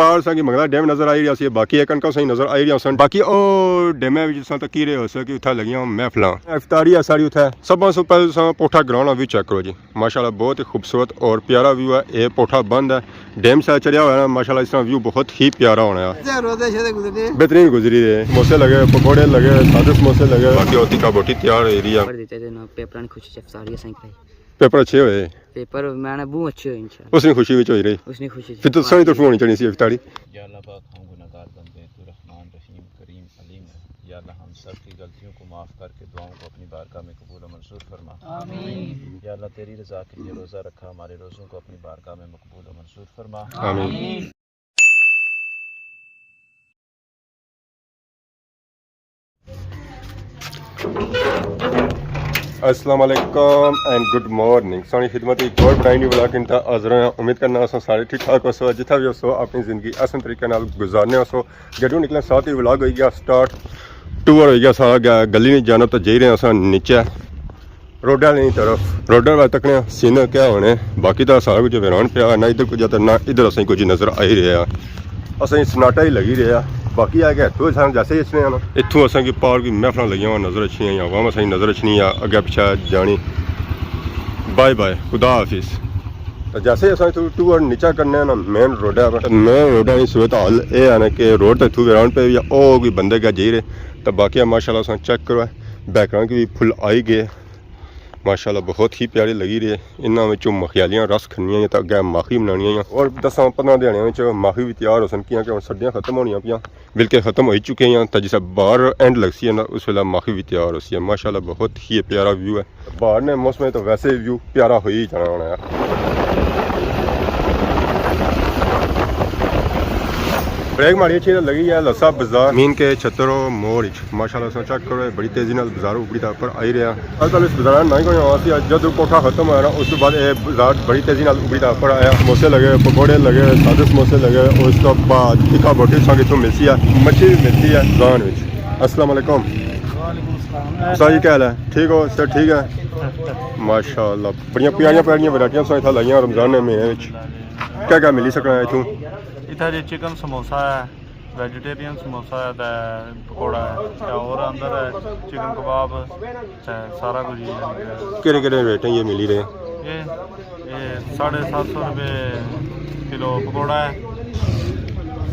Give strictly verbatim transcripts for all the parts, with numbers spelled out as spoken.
پار اساں کی منگلا ڈیم نظر آئی رہیا سی، باقی اے کنکاں اساں کی نظر آئی رہیاں سن۔ باقی او ڈیمے وچ اساں تکی رہے ہوسے کہ اتھا لگیاں محفلاں، افطاری ہے ساری اتھے۔ سب سوں پہلے اساں پوٹھا گراؤنڈ ویو چیک کرو جی، ماشاءاللہ بہت ہی خوبصورت اور پیارا ویو ہے۔ اے پوٹھا بند ہے، ڈیم سا چڑھیا ہوا ہے نا، ماشاءاللہ اس طرح ویو بہت ہی پیارا ہونا ہے۔ روزے شوزے گزرنے۔ بہترین گزری رہے، سموسے لگے، پکوڑے لگے، سادے سموسے لگے۔ باقی ہوتی کا بوٹی تیار ہوئی رہی ہے۔ پیپر دیتے تھے نا، پیپراں نی خوشی چ افطاری اساں کرائی۔ پیپر اچھے ہوئے؟ پیپر میں نے بہت اچھے ہوئے انشاءاللہ۔ اس نے خوشی وچ ہوئی رہی۔ اس نے خوشی وچ۔ پھر تو ساری طرف ہونی چاہیے سی افطاری۔ یا اللہ پاک، ہم گناہگار بندے ہیں، تو رحمان رحیم کریم علیم ہے۔ یا اللہ ہم سب کی غلطیوں کو معاف کر کے دعاؤں کو اپنی بارگاہ میں قبول و منظور فرما۔ آمین۔ یا اللہ تیری رضا کے لیے روزہ رکھا ہمارے روزوں کو اپنی بارگاہ میں مقبول و منظور فرما۔ آمین۔ السلام علیکم اینڈ گڈ مارننگ۔ سانی خدمت ایک اور برانڈ نیو ولاگ انتا حاضر ہیں۔ امید کرنا اساں سارے ٹھیک ٹھاک ہوسو، جتھا بھی ہوسو اپنی زندگی احسن طریقے نال گزارنے ہوسو۔ جدوں نکلے ساتھ ہی ولاگ ہوئی گیا سٹارٹ، ٹور ہوئی گیا سارا گیا، گلی نی جانب تے جائی رہے ہیں اساں نیچے۔ روڈ آلی طرف، روڈ آلے تکنے سین کیا ہونے، باقی تاں سارا کچھ ویران پیا، نہ ادھر کچھ تے نہ ادھر اساں کچھ نظر آئی رہیا۔ اساں سناٹا ہی لگی رہیا۔ باقی آ کے اتھوں اساں جیسے ہی اچھنے آں نا، اتھوں اساں کی پار کی محفلاں لگیاں ہوئیاں نظر اچھنیاں، عوام اساں کی نظر اچھنی آ، اگے پچھے جانی۔ بائے بائے، خدا حافظ۔ تے جیسے ہی اساں اتھوں ٹور نیچا کرنے آں نا مین روڈ ہے، مین روڈ آلی صورت حال اے ہے نا کہ روڈ تے اتھوں ویران پے یا او کوئی بندے گیا جائی رہے۔ تے باقی ماشاءاللہ اساں چیک کرو، بیک گراؤنڈ کی بھی پھل آئی گئے۔ ماشاءاللہ بہت ہی پیاری لگی رہی ہے۔ انہاں وچوں مکھیالیاں رس کھننیاں یا تاں اگے ماخی بنانی ہے۔ اور دساں پندراں دیہاڑیاں وچ ماخی بھی تیار ہوسن، کیاں کہ ہن سردیاں ختم ہونیاں پیاں، بلکہ ختم ہوئی چکی ہیں۔ تاں جسے بہار اینڈ لگسی ہے نا، اس ویلے ماخی بھی تیار ہوسی ہے۔ ماشاءاللہ بہت ہی پیارا ویو ہے۔ بہار نے موسم میں تو ویسے ویو پیارا ہو ہی جانا ہونا ہے۔ بریک ماری اچھی لگی ہے لسا بازار مین کے چھترو موڑ اچ۔ ماشاءاللہ اساں چیک کرو، بڑی تیزی نال بازار اپری طرف پر آئی رہیا۔ کل تک اس بازار نہ ہی کوئی آواز سی، جد پوٹھا ختم ہویا نا، اس کے بعد اے بازار بڑی تیزی نال اپری طرف پر آیا۔ سموسے لگے، پکوڑے لگے، سادے سموسے لگے، اس کے بعد ٹکا بوٹی سانگ اتھوں ملسی ہے، مچھی بھی ملسی ہے رمضان وچ۔ السلام علیکم۔ وعلیکم السلام۔ سر جی کیا حال ہے؟ ٹھیک ہو؟ سر ٹھیک ہے؟ ماشاءاللہ، بڑیاں پیاریاں پیاریاں ورائٹیاں سو اتھا لائیاں رمضان نے مہینے وچ۔ کیا کیا ملی سکنا ہے اتھوں؟ اتھا جی چکن سموسا ہے، ویجیٹیرین سموسا ہے تے پکوڑا ہے، تے اور اندر ہے چکن کباب تے سارا کچھ ہی ہے۔ کہڑے کہڑے ریٹ ہیں یہ ملی رہے؟ یہ، یہ ساڑھے سات سو روپے کلو پکوڑا ہے،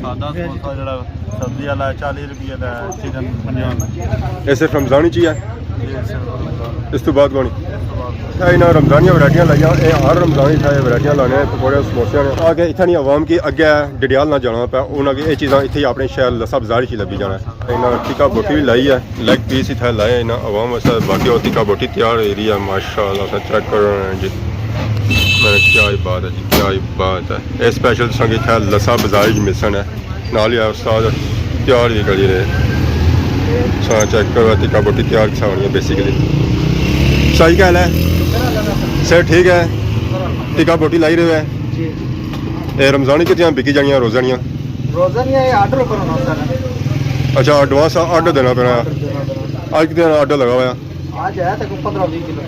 سادہ سموسا جڑا سبزی والا ہے چالی روپے دا، چکن پنجاہ دا۔ یہ صرف رمضان ہی چاہیے؟ یہ صرف رمضان۔ اس تو بعد کون؟ اس تو بعد۔ اے انہاں رمضانیاں ورائٹیاں لائیاں، اے ہر رمضان اتھا اے ورائٹیاں لانے، پکوڑے سموسے نے۔ آ کے اتھا نی عوام کی اگے ڈڈیال نہ جانا پے، انہاں کی اے چیزاں اتھے ہی اپنے شہر لسا بازار ہی لبھی جانا۔ انہاں ٹکا بوٹی بھی لائی ہے، لیگ پیس اتھا لائے انہاں عوام واسطے، باقی اور ٹکا بوٹی تیار ہوئی رہی ہے، ماشاءاللہ، اساں چیک کرو جی۔ میں کیا ہی بات ہے جی، کیا ہی بات ہے۔ اے اسپیشل تساں کی اتھا لسا بازار ہی ملسن ہے۔ نال ہی استاد تیار ہی کری رہے۔ سارا چیک کرو، ٹکا بوٹی تیار کسا ہونی ہے بیسیکلی۔ شاہی کیا حال ہے؟ سر ٹھیک ہے؟ ٹکا بوٹی لائی رہے ہو؟ جی۔ اے رمضانی کتنیاں بکی جانیاں روزہ نیاں؟ روزہ نیاں، یہ آرڈر اوپر ہونا سر۔ اچھا، ایڈوانس آرڈر دینا پینا۔ آرڈر دینا پینا۔ آج کتنا آرڈر لگا ہوا ہے؟ آج ہے تقریباً پندرہ بیس کلو۔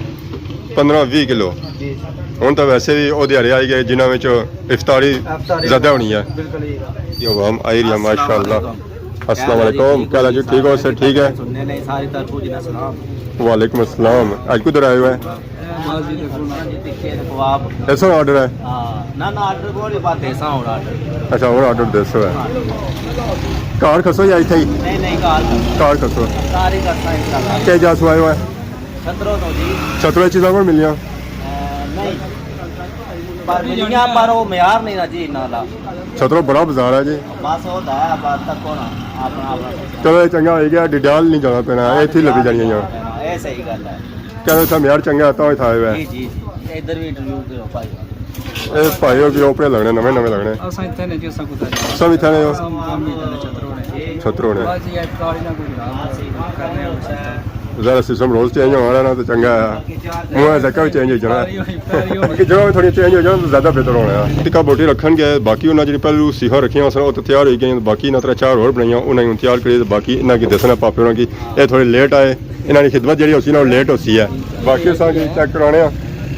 پندرہ بیس کلو۔ جی۔ ہن تاں ویسے وی او دیہاڑے آئی گئے جنہاں وچ افطاری افطاری زیادہ ہونی ہے۔ بالکل ہی۔ یہ عوام آئی رہی ہے، السلام ماشاءاللہ۔ علیکم۔ السلام علیکم، کیا حال ہے جی؟ ٹھیک ہو؟ سر ٹھیک ہے؟ سننے نہیں، ساری طرف پوجنا سلام۔ وعلیکم السلام۔ اج کدھر آئے ہوئے ہیں؟ مسجد کباب۔ ایسا آرڈر ہے؟ ہاں، نہ، نہ، آرڈر کوئی نہیں، بس دیسا ہن آرڈر۔ اچھا، ہن آرڈر دیسو ہے۔ گھر کھسو یا اتھے ہی؟ نہیں، نہیں، گھر کھسو۔ گھر کھسو۔ ساری کرساں انشاءاللہ۔ کیا جا سو آئے ہوئے ہیں؟ چھترو تو جی۔ چھترو چیزاں کون ملیاں؟ اے، نہیں۔ پر ملیاں، پر وہ معیار نہیں نا جی انہاں دا۔ چھترو بڑا بازار ہے جی۔ بس وہ دا ہے، بس تک ہونا، اپنا، اپنا۔ چلو، یہ چنگا ہو گیا، ڈڈیال نہیں جانا پینا، یہ تھی لبھی جانی ہے۔ یہ صحیح گل ہے۔ چلو، اتھا معیار چنگا ہے، تاں اتھا آئے ہوئے ہیں۔ جی، جی، جی۔ ادھر بھی انٹرویو کرو بھائی۔ اے بھائی، او بھی اوپرے لگنے، نویں نویں لگنے۔ اساں اتھے نے جی، اساں کتھا جی؟ سب اتھے نے ہو؟ اساں مقامی اتھے نے چھترو نے۔ چھترو نے۔ بس جی، اتھا نہ کوئی رہا، کرنے ہو سکتا۔ ذرا سسٹم روز چینج ہونا رہنا تو چنگا ہے۔ منہ ذکر بھی چینج ہو جانا۔ کہ جگہ بھی تھوڑی چینج ہو جانا تو زیادہ بہتر ہونا ہے۔ ٹکا بوٹی رکھن گئے، باقی انہاں جڑی پہلو سیخاں رکھیاں سن، او تو تیار ہوئی گئیاں، باقی انہاں ترے چار ہور بنائیاں، انہاں ہن تیار کری، باقی انہاں کی دسنا پاپے ہوراں کی۔ اے تھوڑے لیٹ آئے، انہاں نی خدمت جیڑی ہوسی نا، او لیٹ ہوسی ہے۔ باقی اساں کی چیک کرانے آں،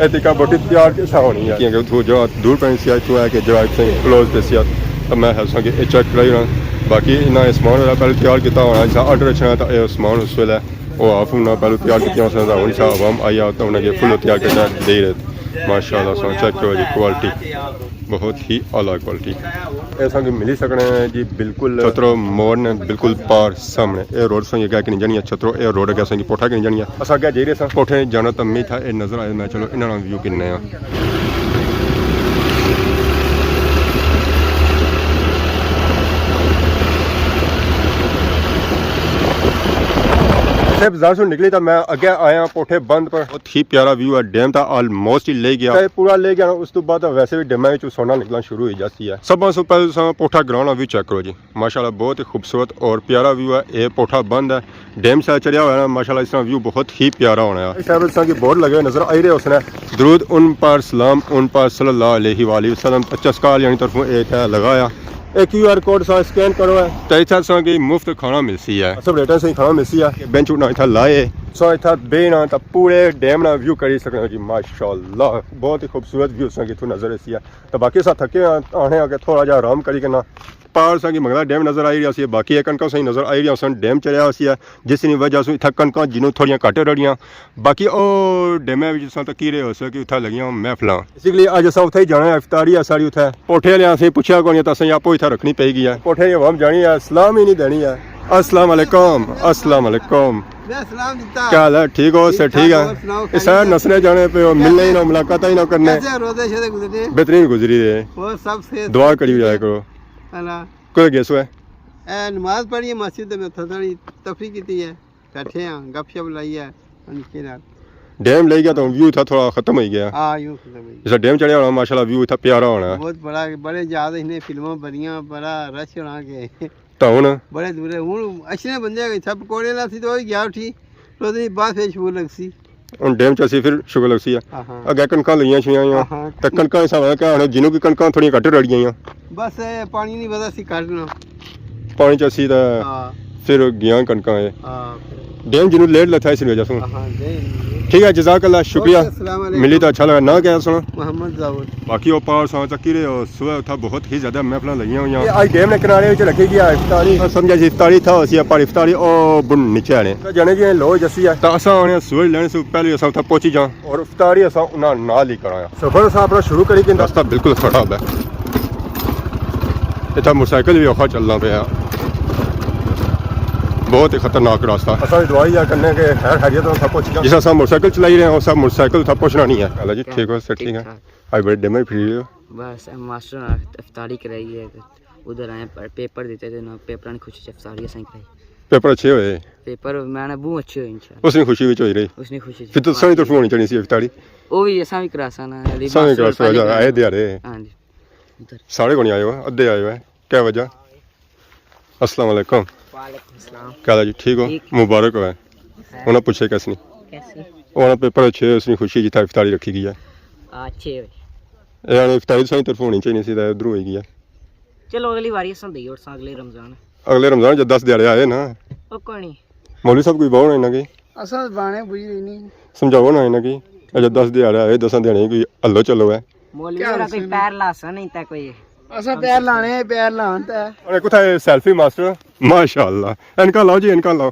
اے ٹکا بوٹی تیار کسا ہونی ہے، کیونکہ اتھوں جگہ دور پینی سی، اتھوں ہے کہ جگہ اتھے کلوز پیسی ہے۔ تو میں اساں کی اے چیک کرائی رہا۔ باقی انہاں اے سامان والا پہلے تیار کیتا ہونا، جسا آرڈر اچھنا تاں اے سامان اس ویلے او آف ہونا، پہلے تیار کیتا ہونا، ہن جسا عوام آئی آ تاں انہاں کی فل تیار کیتا دے رہے۔ ماشاءاللہ، اساں چیک کرو جی، کوالٹی بہت ہی اعلیٰ کوالٹی۔ اے اساں کی ملی سکنے ہیں جی، بالکل چھترو موڑ نے بالکل پار سامنے۔ اے روڈ اساں کی اگے کنی جانی ہے چھترو، اے روڈ اگے اساں کی پوٹھا کنی جانی ہے۔ اساں اگے جائی رہے ساں پوٹھے جانا تاں میں اتھا اے نظر آیا، میں چلو انہاں نا ویو کننے آں۔ سے بازار سوں نکلی تاں میں اگے آیا پوٹھے بند پر۔ بہت ہی پیارا ویو ہے، ڈیم تاں آلموسٹ ہی لے گیا۔ تے پورا لے گیا نا، اس تو بعد ویسے بھی ڈیماں وچ سونا نکلنا شروع ہو جاتی ہے۔ سب سے پہلے تساں پوٹھا گراؤنڈ نا ویو چیک کرو جی، ماشاءاللہ بہت ہی خوبصورت اور پیارا ویو ہے۔ اے پوٹھا بند ہے، ڈیم سا چڑھیا ہوا ہے نا، ماشاءاللہ اس طرح ویو بہت ہی پیارا ہونا ہے۔ اس طرح تساں کی بورڈ لگے ہوئے نظر آئی رہے ہوسن، درود ان پر سلام ان پر صلی اللہ علیہ وآلہ وسلم، پچاس کال یعنی طرفوں اے اتھا لگایا۔ اے کیو آر کوڈ سا سکین کرو ہے۔ تے اتھا تساں کی مفت کھانا ملسی ہے۔ سب ریٹاں سے کھانا ملسی ہے۔ بینچ اٹھنا اتھا لائے۔ سا اتھا بینا تا پورے ڈیم نا ویو کری سکنا جی، ماشاءاللہ بہت ہی خوبصورت ویو ساں کی اتھوں نظر ایسی ہے۔ تے باقی اساں تھکے آں، آنے آ کے تھوڑا جہا آرام کری کنا۔ پار اساں کی منگلا ڈیم نظر آئی رہیا سی، باقی اے کنکاں اساں کی نظر آئی رہیا سن، ڈیم چڑھیا ہوسی ہے، جس نی وجہ سوں اتھا کنکاں جنوں تھوڑیاں گھٹ رڑیاں۔ باقی او ڈیمے وچ اساں تکی رہے ہوسے کہ اتھا لگیاں محفلاں۔ اسی لیے اج اساں اتھا ہی جانا ہے، افطاری ہے ساڑی اتھا۔ پوٹھے آلے اساں پچھیا کوئی، تاں اساں آپو اتھا رکھنی پئی گئی ہے۔ پوٹھے نی عوام جانی ہے، سلام ہی نہیں دینی ہے۔ السلام علیکم، السلام علیکم۔ میں سلام دیتا۔ کیا حال ہے؟ ٹھیک ہو؟ ٹھیک سر ٹھیک ٹھاک، ہے؟ اور سناؤ، اس طرح خیریت؟ نسنے جانے پہ ہو، ملنے ہی نہ، ملاقات ہی نہ کرنے۔ کیسے روزے شوزے گزرے؟ بہترین گزری رہے۔ اور سب صحت دعا صحت کری ٹھیک جایا ہے؟ کرو۔ اللہ۔ کوئی گیس ہوئے؟ اے نماز پڑھی ہے مسجد میں، تھوڑی تفریح کیتی ہے، بیٹھے ہیں، گپ شپ لائی ہے، ان کے نال۔ ڈیم لے گیا تو ویو تھا تھوڑا ختم ہو گیا۔ ہاں، یوں ختم ہو گیا۔ جیسا ڈیم چڑھیا ہونا، ماشاءاللہ ویو اتھا پیارا ہونا ہے۔ بہت بڑا، بڑے یاد نے، فلماں بنیاں، بڑا رش ہونا کہ تو ہن؟ بڑے دورے۔ ہن اچھنے بندے آ گئے، سب پکوڑے لاسی تو وہی گیا اٹھی۔ روزے نی بعد پھر شکر لگسی۔ ہن ڈیم چ اسی پھر شکر لگسی ہے۔ ہاں، ہاں۔ اگے کنکاں لگیاں شویاں آیاں۔ ہاں، ہاں۔ تے کنکاں حساب ہے کہ ہن جنوں کی کنکاں تھوڑیاں گھٹ رڑ گئیاں۔ بس اے پانی نہیں پتا سی کڈنا۔ پانی چ اسی تے ہاں۔ پھر گیاں کنکاں اے۔ ہاں۔ ڈیم جنوں لیٹ لتھا اس وجہ سے۔ ہاں، ڈیم۔ ٹھیک ہے، جزاک اللہ، شکریہ۔ اوکے، السلام علیکم۔ ملی تو اچھا لگا، نہ کیا سنا؟ محمد ظہور۔ باقی او پار ساں تکی رہے ہو، صبح اتھا بہت ہی زیادہ محفلاں لگیاں ہوئیاں۔ اے اج ڈیم نے کنارے وچ رکھی گیا افطاری۔ سمجھا جی افطاری تھا ہوسی، پر افطاری او بن نیچے آنے۔ جانے جی لو جسی ہے۔ تاں اساں آنے سورج لینے سے پہلے اساں اتھا پہنچی جاں۔ اور افطاری اساں انہاں نال ہی کراں۔ سفر اساں اپنا شروع کری کہ رستہ بالکل خراب ہے۔ اتھا موٹر سائیکل بھی اوکھا چلنا پیا۔ بہت ہی خطرناک راستہ۔ اساں دعا ہی کرنے کہ خیر خیریت نال اتھا پہنچی جاں۔ جس اساں موٹر سائیکل چلائی رہے ہیں، اسا موٹر سائیکل اتھا پہنچنا نہیں ہے۔ حالا جی، ٹھیک ہو؟ سب ٹھیک ہے؟ ٹھاک۔ آج بڑے ڈیمے پھری رہے ہو؟ بس، ماسٹر نے افطاری کرائی ہے، ادھر آئے پر-، پیپر دیتے تھے نا، پیپراں نی خوشی چ افطاری اساں کرائی۔ پیپر اچھے ہوئے؟ پیپر میں نے بہت اچھے ہوئے انشاءاللہ۔ اس نی خوشی وچ ہوئی رہی۔ اس نی خوشی چ۔ پھر تو ساڑی طرفوں ہونی چاہیے سی افطاری۔ او بھی اساں بھی کراساں نا، علی ساڑے ماسٹر کلاس پہلے آئے کرائی۔ دیہاڑے۔ ہاں جی۔ ادھر۔ ساڑے کو نہیں آئے ہو، ادھے آئے ہوئے۔ کیا وجہ؟ السلام علیکم۔ وعلیکم السلام۔ کیا حال ہے جی؟ ٹھیک ہو؟ ٹھیک۔ مبارک ہوئے۔ خیر۔ انہاں پوچھے کس نی؟ کس نی؟ انہاں پیپر اچھے، اس نی خوشی جتھا افطاری رکھی گئی ہے۔ اچھے ہوئے۔ اے یعنی افطاری تو ساڑی طرف ہونی چاہیے سی، تے ادھروں ہوئی گئی ہے۔ چلو اگلی واری اساں دئی اوڑساں اگلے رمضان۔ اگلے رمضان جب دس دیہاڑے آئے نا۔ او کوئی نہیں۔ مولوی صاحب کوئی بہو نا انہاں کی۔ اساں بانے بجی نہیں۔ سمجھاؤ نا انہاں کی۔ اچھا دس دیہاڑے آئے، دساں دیہاڑے کوئی ہلو چلو ہے۔ مولوی کیا ہوراں کوئی حسین؟ پیر لاسن نہیں تے کوئی۔ اساں پیر لانے، پیر لان تے۔ ارے کتھا ہے سیلفی ماسٹر؟ ماشاءاللہ۔ اینکاں لاؤ جی، اینکاں لاؤ۔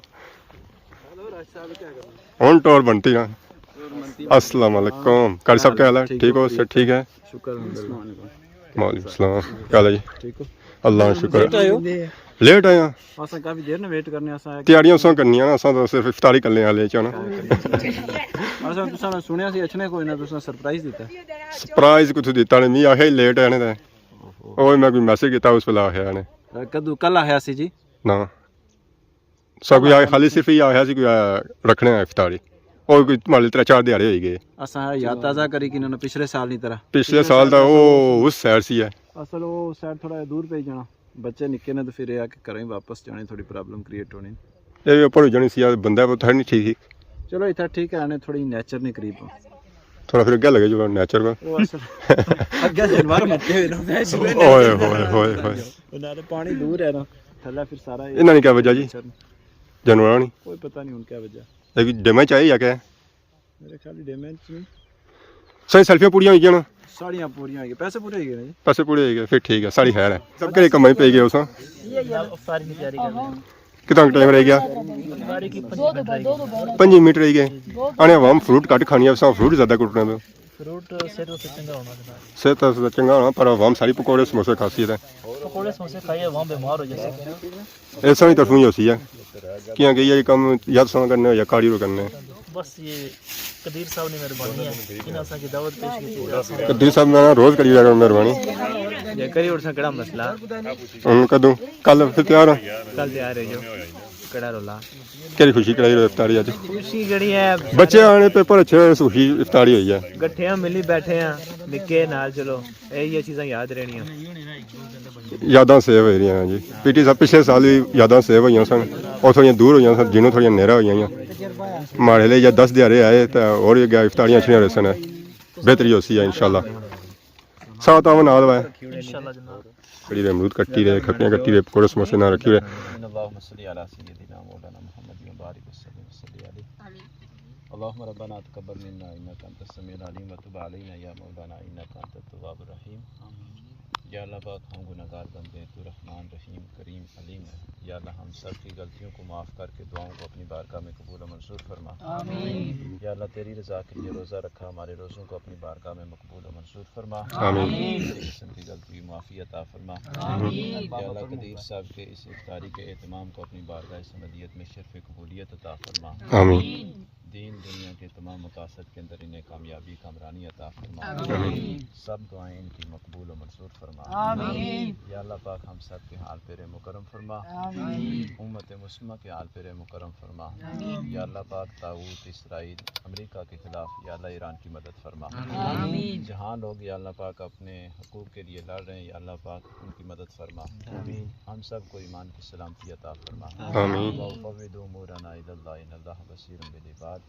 ہن ٹور بنتی نا۔ السلام علیکم۔ قاری صاحب کیا حال ہے؟ ٹھیک ہو؟ سب ٹھیک ہے؟ شکر الحمدللہ۔ وعلیکم السلام۔ کیا حال ہے جی؟ ٹھیک ہو؟ اللہ کا شکر ہے۔ لیٹ آئے ہو؟ لیٹ آیا۔ اساں کافی دیر نے ویٹ کرنے، اساں تیاریاں اساں کرنیاں نا، اساں تو صرف افطاری کرنے والے چاہنا۔ اساں تساں سنیا سی اچھنے کوئی نہ، تساں سرپرائز دیتا۔ سرپرائز کتھوں دیتا نے، می آخیا لیٹ آنے تے۔ اوہو۔ او میں کوئی میسج کیتا اس ویلے آخیا نے۔ کدو؟ کل آخیا سی جی؟ نہ۔ سب کوئی آخیا، خالی صرف یہ آخیا سی کوئی، آ، رکھنے ہیں افطاری۔ اور کوئی مالے ترے چار دیہاڑے ہوئی گئے۔ اساں یاد تازہ کری کہ انہوں نے پچھلے سال نہیں طرح۔ پچھلے سال دا او اس سائیڈ سی ہے۔ اصل او سائیڈ تھوڑا دور پئی جانا۔ بچے نکے نے تو پھر یہ آ کہ گھروں ہی واپس جانے تھوڑی پرابلم کریٹ ہونی۔ یہ بھی اوپر ہو جانی سی یار، بندہ وہ تھا نہیں ٹھیک ہی۔ چلو اتھا ٹھیک ہے، آنے تھوڑی نیچر نہیں قریب ہو۔ تھوڑا پھر اگے لگے جو نیچر کو۔ وہ اصل اگے جانور متے ہوئے نا، میں شروع اوئے ہوئے ہوئے ہوئے۔ نہ تے پانی دور ہے نا، تھلے پھر سارا یہ انہاں نے کیا وجہ جی؟ نیچر۔ جانوراں نے؟ کوئی پتہ نہیں ہن کیا وجہ۔ یہ کوئی ڈیمیج آئی یا کیا؟ میرے خیال ڈیمیج نہیں۔ سائیں سیلفیاں پوریاں ہوئی گیاں نا؟ ساڑیاں پوریاں ہوئی گئے، پیسے پورے ہوئی گئے نا جی؟ پیسے پورے ہوئی گئے، پھر ٹھیک ہے، ساڑی خیر ہے۔ سب گھرے کمائی پئی گئے اس۔ افطاری کی تیاری کر رہے ہیں۔ کتنا ٹائم رہ گیا؟ افطاری کی پنج منٹ رہ گئے۔ پنج منٹ رہ گئے۔ آنے عوام فروٹ گھٹ کھانی ہے، اساں فروٹ زیادہ کٹنا پیا۔ فروٹ صحت واسطے چنگا ہونا جناب۔ صحت واسطے چنگا ہونا، پر عوام ساری پکوڑے سموسے کھاسی ہے۔ پکوڑے سموسے کھائیے عوام بیمار ہو جاسی۔ ایسا ہی طرفوں ہی ہوسی ہے۔ کیاں کہ یہ کم یا تساں کرنے ہو یا کاڑی رو کرنے۔ بس یہ قدیر صاحب نے مہربانی ہے، انہاں اساں کی دعوت پیش کی۔ قدیر صاحب میں روز کری رہا مہربانی۔ یہ کری اور سا کڑا مسئلہ؟ ہن کدوں؟ کل پھر تیار ہو؟ کل تیار ہے جو۔ کڑا رولا؟ کیڑی خوشی کڑائی رو افطاری اج؟ خوشی جڑی ہے، بچے آنے پیپر اچھے ہوئے، خوشی افطاری ہوئی ہے۔ گٹھیاں ملی بیٹھے ہیں، نکے نال، چلو، اے یہ چیزاں یاد رہنیاں۔ یاداں سیو ہوئی رہی ہیں جی۔ پی ٹی صاحب پچھلے سال بھی یاداں سیو ہوئی سن، اور تھوڑیاں دور ہوئی سن، جنوں تھوڑیاں نیرا ہوئی ہیں۔ ماڑے لے یا دس دیہاڑے آئے تو اور بھی اگے افطاریاں اچھیاں رہسن، بہتری ہوسی ہے انشاءاللہ۔ ساتھ آون نال وے۔ انشاءاللہ جناب۔ کڑی رہے، امرود کٹی رہے، کھپیاں کٹی رہے، پکوڑے سموسے نہ رکھی رہے۔ اللہم صلی علی سیدنا مولانا محمد وبارک وسلم وصلی علیہ۔ اللہم ربنا تقبل منا انک انت السمیع العلیم وتب علینا یا مولانا انک انت التواب الرحیم۔ یا اللہ پاک، ہم گناہگار بندے ہیں، تو رحمان رحیم کریم علیم ہے۔ یا اللہ، ہم سب کی غلطیوں کو معاف کر کے دعاؤں کو اپنی بارگاہ میں قبول و منظور فرما۔ آمین۔ یا اللہ، تیری رضا کے لیے روزہ رکھا ہمارے روزوں کو اپنی بارگاہ میں مقبول و منظور فرما۔ آمین۔ کسی قسم کی غلطی معافی عطا فرما۔ آمین۔ یا اللہ، قدیر صاحب کے اس افطاری کے اہتمام کو اپنی بارگاہ سمدیت میں شرف قبولیت عطا فرما۔ آمین۔ دین دنیا کے تمام مقاصد کے اندر انہیں کامیابی کامرانی عطا فرما۔ آمین۔ سب دعائیں ان کی مقبول و منظور فرما۔ آمین۔ یا اللہ پاک، ہم سب کے حال پہ رحم و کرم فرما۔ آمین۔ امت مسلمہ کے حال پہ رحم و کرم فرما۔ آمین۔ یا اللہ پاک، طاغوت اسرائیل امریکہ کے خلاف یا اللہ ایران کی مدد فرما۔ آمین۔ جہاں لوگ یا اللہ پاک اپنے حقوق کے لیے لڑ رہے ہیں، یا اللہ پاک ان کی مدد فرما۔ آمین۔ ہم سب کو ایمان کی سلامتی عطا فرما۔ آمین۔ وفوض امورنا الی اللہ ان اللہ بصیر بالعباد۔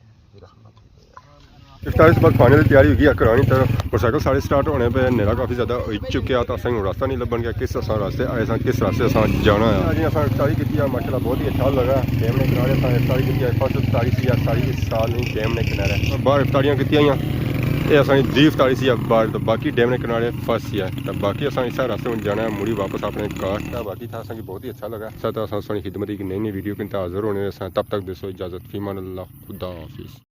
افطاری سے بعد فائنل تیاری ہوئی گئی ہے کرانی طرف۔ موٹر سائیکل سارے سٹارٹ ہونے پہ، نیرا کافی زیادہ ہوئی چکیا، تو اساں ہن راستہ نہیں لبھن گیا، کس اساں راستے آئے ساں، کس راستے اساں جانا ہے۔ جی اساں افطاری کیتی ہے، ماشاءاللہ بہت ہی اچھا لگا۔ ڈیم نے کنارے اساں افطاری کیتی ہے، فرسٹ افطاری سی ساری اس سال نہیں ڈیم نے کنارے۔ باہر افطاریاں کیتیاں ہوئیاں، یہ اساں دی افطاری سی باہر، تو باقی ڈیم نے کنارے فرسٹ سی ہے۔ تو باقی اساں اس راستے ہن جانا ہے مڑی واپس اپنے گھر۔ تو باقی تھا اساں کی بہت ہی اچھا لگا۔ ساتھ اساں سوہنی خدمت کی نئی نئی ویڈیو کن حاضر ہونے ساں، تب تک دیسو اجازت، فی امان اللہ، خدا حافظ۔